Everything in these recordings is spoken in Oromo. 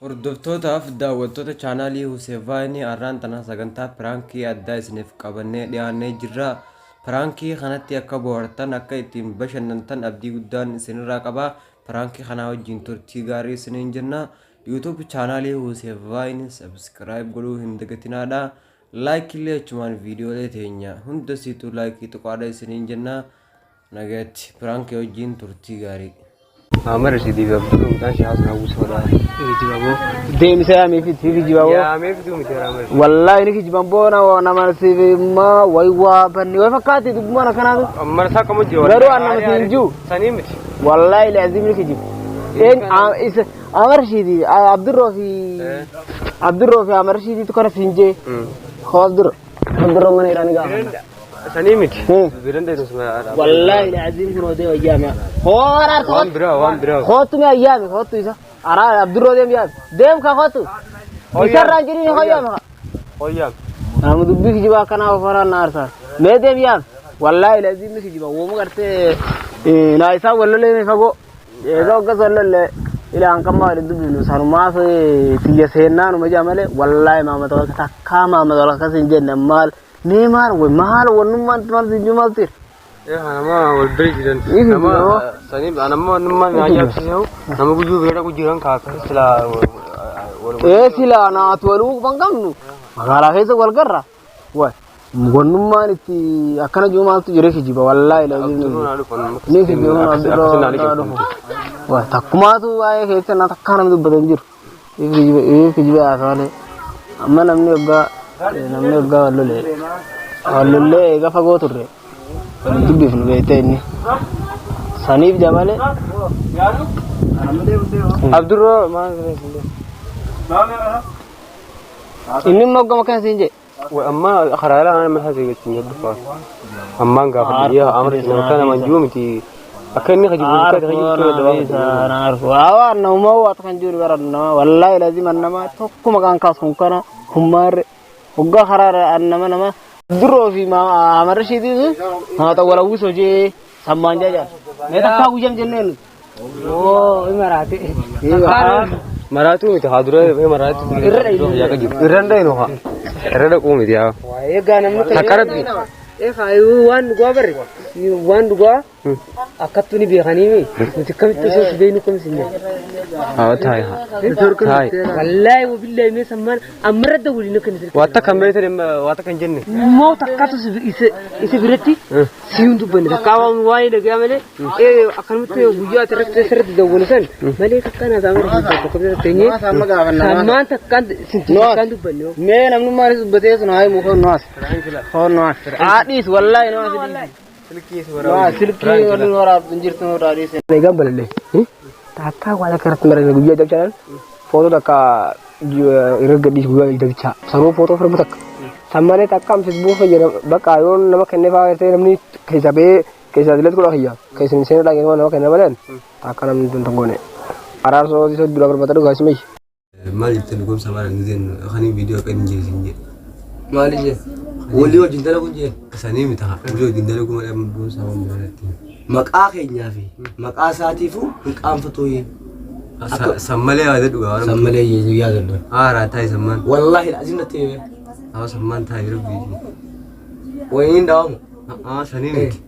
Hordoftootaaf daawwattoota chaanaalii Huseevaayinii har'aan tana sagantaa piraankii addaa isiniif qabannee dhiyaannee jirra. Piraankii kanatti akka bohaartan akka ittiin bashannantan abdii guddaan isinirraa qaba. Piraankii kanaa wajjin turtii gaarii isiniin jenna. YouTube chaanaalii Huseevaayinii subscribe godhuu hin dagatinaadha. Like illee achumaan viidiyoolee teenya hunda siituu like tuqaadha isiniin jenna. Nagayatti piraankii wajjin turtii gaarii. Amara sidii fi Abdul mucaan si haasuna buusoodha. Kijibaboo. Deemsa yaamee fi kijibaboo. Yaamee fiduu miti Amara. Wallaahi ni kijiban boona nama siif ma way waa banni way fakkaatti dubbumaan akkanaatu. Amara isaa kamuu jiru. Garuu an nama siin jiru. Sanii miti. Wallaahi laazim ni kijibu. Een isa Amar Shiiti Abdurroo fi Abdurroo fi Amar Shiitiitu kana siin jee. Hoo Abdurroo. Abdurroo mana hidhaa ni gaafanna. Sanii miti. Biran deetu suma. Wallaahi laazim kun odee wayyaame. Hoo araarsa Waan biraa waan biraa. Kootu mi ayyaame kootu isa. Araa Abdurroo deem yaame. Deem ka kootu. Isarraan jedhini hoyyaame ka. Hoyyaam. Nama dubbii kijibaa akkanaa ofaraan na aarsaa. Mee deem yaame. Wallaahi laazim ni kijiba. Wooma gartee naa isaan wallolee fagoo. Egaa hoggas wallolee ilaan kan maali dubbifnu sanumaaf tiyya seennaa numa jaa malee wallaahi maamata wal takkaa maamata wal akkas hin jenne maal mee maal way maal wannummaan maal si jiru maal tir. Nama wal bira jiran. Ifi Nama jiru. sanii nama nama na ajaa'ibsiisu nama guyyuu bira dhaqu jiran kaasa silaa wal Ee silaa naatu waluu ban qabnu magaalaa keessa wal garra. Way wannummaan itti akkana jiru maaltu jira kijiba wallaahi laazim ni kijiba. Ni kijiba kun abdirroo naa dhufu. Way takkumaatu waa'ee keessa na takkaa namni dubbatan hin jiru. Ifi kijiba haasawaalee. Amma namni waggaa namni waggaa wal lolee wal lollee eega fagoo turre wal hin dubbifnu beektee inni. Saniif jamalee. Abdurroo maal Inni immoo gama kana siin jedhe. Amma karaa laa nama haasee jechuun jedhu fa'a. Ammaan gaafa biyya amara nama kana nama jiru miti. Akka inni kajibu akka kajibu Waa nama waa kan jiru bara nama wallaahi lazima nama tokko maqaan kaasu kun kana hummaarre hoggaa karaa nama nama duroo fi amarra isheetii haata walawwisoo jee sammaan jaa mee takkaa guyyam jenneen nuti. Oo, maraate. Maraatuu miti haa dura maraatu Irra dhayinu. Irra dhayinu haa. Irra dhaquu miti haa. Egaa namni Takka rabbi. Egaa waan dhugaa barre waan dhugaa akkattu ni beekanii mi nuti akkamitti osoo si beeknu akkamitti hin beeknu. Haa taayi haa. Taayi. Wallaahi wabillahi mee sammaan ammarra dawwaliin akka inni Waan takka hin beektan waan takka hin jenne. Immoo takkatu isa biratti si hin dubbanne takkaa waan waa'ee dhagaa malee akkanumatti guyyaa ati irratti sirriitti dawwale san malee takkaa naa saamara hin tokko tokko teenyee sammaan takkaan sinti takkaan dubbanne. Mee namnummaan isa dubbatee sun haa himu hoon nuwaas. Hoon nuwaas. Haa dhiis wallaahi nuwaas dhiis. Nuwaas silkii waliin waraabdu hin jirtu nurraa dhiise. Eegaan balallee. Takkaa waan akka irratti marame guyyaa dabchaan footoo takka irra gadhiis guyyaa dabchaa. Sanuu footoo firmu takka. San malee takka am Facebook fayyadam bakka yoo nama kennee fa'aa ta'e namni keessa ba'ee keessa dilet godha kiyya. Keessa hin seenuu dhaagee nama kenna malee takka namni tun goone. Araarsoo isa dura barbaada dhugaa simee. Maal jettan gomsa maal hin jennu kan viidiyoo akka hin jirre hin jedhe. Maali jee? Walii wajjin dalaguun jee? Sanii miti haa. Walii wajjin dalaguu malee amma gomsa waan maratti. Maqaa keenyaa fi maqaa isaatiifuu hin qaanfatuu. San malee yaada dhugaa waan. San malee yaadadha. Haaraa taa'e sammaan. Wallaahi azim natti hime. Haa sammaan taa'e rabbii. Wayiniin dhaawamu. Haa sanii miti.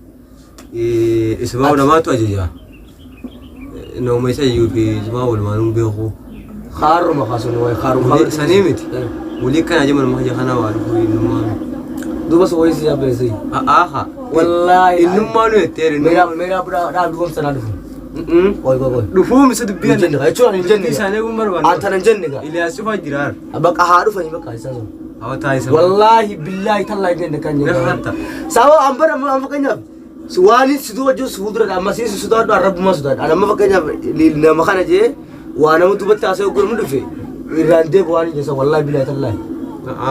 Isumaa namaatu ajaja. Nama isa iyyuu fi isumaa walumaan hin beeku. Kaaruma kaasun wayi kaaruma. Sanii miti. Walii kana ajama nama kaja kana waa dhufuu innummaa. Duuba sun wayii si yaabbeessi. Haa. Wallaahi. Innummaa nu jetteeri. Meeraa meeraa biraa dhaab duubam sanaa dhufu. Qoy qoy qoy. Dhufuu misa dubbii Hin jenne jechuun ani hin jenne. Isaanii kun barbaanne. An tana hin jenne gaa. Iliyaas cufaa jiraar. Bakka haa dhufanii bakka isaan sun. Haa taa'e Wallaahi billaahi tallaahi hin jenne kan jenne. Hatta. Sababa an bara amma fakkeenyaaf si waan si duuba jiru si fuuldura amma si sodaadhu an rabbumaa sodaadha. An amma fakkeenyaaf nama kana jee waa nama duubatti haasa'u godhamu dhufe irraan deebi waan hin jessa wallaahi billaahi tallaahi.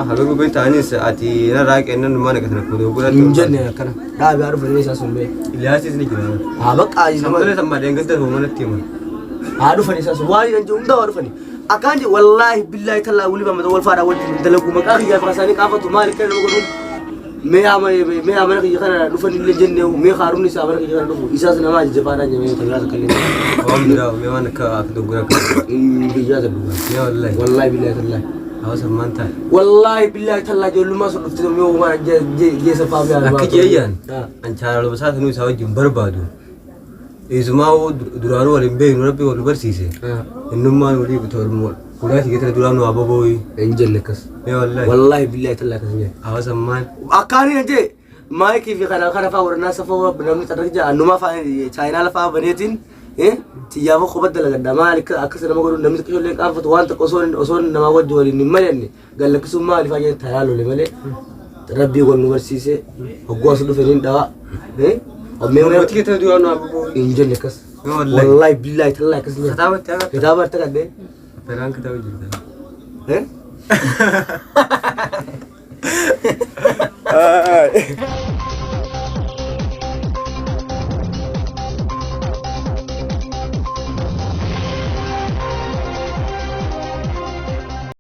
Haga gubee ta'anis ati narraa kennan numaa naqatan akkuma dogoggora. Hin jenne akkana. Dhaabi haa dhufanii isaan sun bee. Iliyaasis ni jira. Haa bakka Sammalee sammaa deengadda manatti himan. haa dhufanii isaan sun waan hin jiru hunda haa dhufanii. Akkaan je wallaahi billaahi tallaahi wali mamata wal faadhaa wajjin dalaguu maqaa kiyyaa fi isaanii qaafatu maal akka nama godhuun. Mee mee amana kiyya kana dhufan illee jenne mee haarumni isaa amana kiyya kana dhufu isaas nama ajajabaadhaan jennee tabiraa takka illee. Waan biraa mee waan akka akka doggora akka. Biyyaa ta dhugaa. Mee wallahi. Wallahi billahi tallahi. Hawaasa maal ta'a? Wallahi billahi tallahi ijoollummaa sun dhufte mee waan jeessa fa'aa mi'a. Akka jeeyyaan an chaanaaluma isaa sanuu isaa wajjin barbaadu. Eesumaa hoo duraanuu wal hin beeknu rabbi wal nu barsiise. Innummaan walii bitu waluma fuulaa si duraanuu haa bobooyi. Hin jenne akkas. Mee wallahi. Wallahi billahi tallahi akkas hin jenne. Hawaasa maal? Akkaanii na jee maayikii fi kana kana fa'aa warra safoo namni xarra jaa annumaa fa'aa chaayinaa lafaa baneetiin xiyyaafoo kophaa dalagadha maal akkas nama godhu namni xiqqoo illee qaanfatu waan tokko osoo osoo namaa wajji waliin hin mari'anne gallakkisuun maali fa'aa jedhan taraa lole malee rabbii wal nu barsiise hogguu as dhufe niin dhawaa. Mootii keessa duraanuu haa bobooyi. Hin jenne akkas. Mee wallahi. Wallahi billahi tallahi akkas hin jenne. Kitaabatti agarta. Kitaaba harta qabdee. Peraan kitaaba jirta. Eh?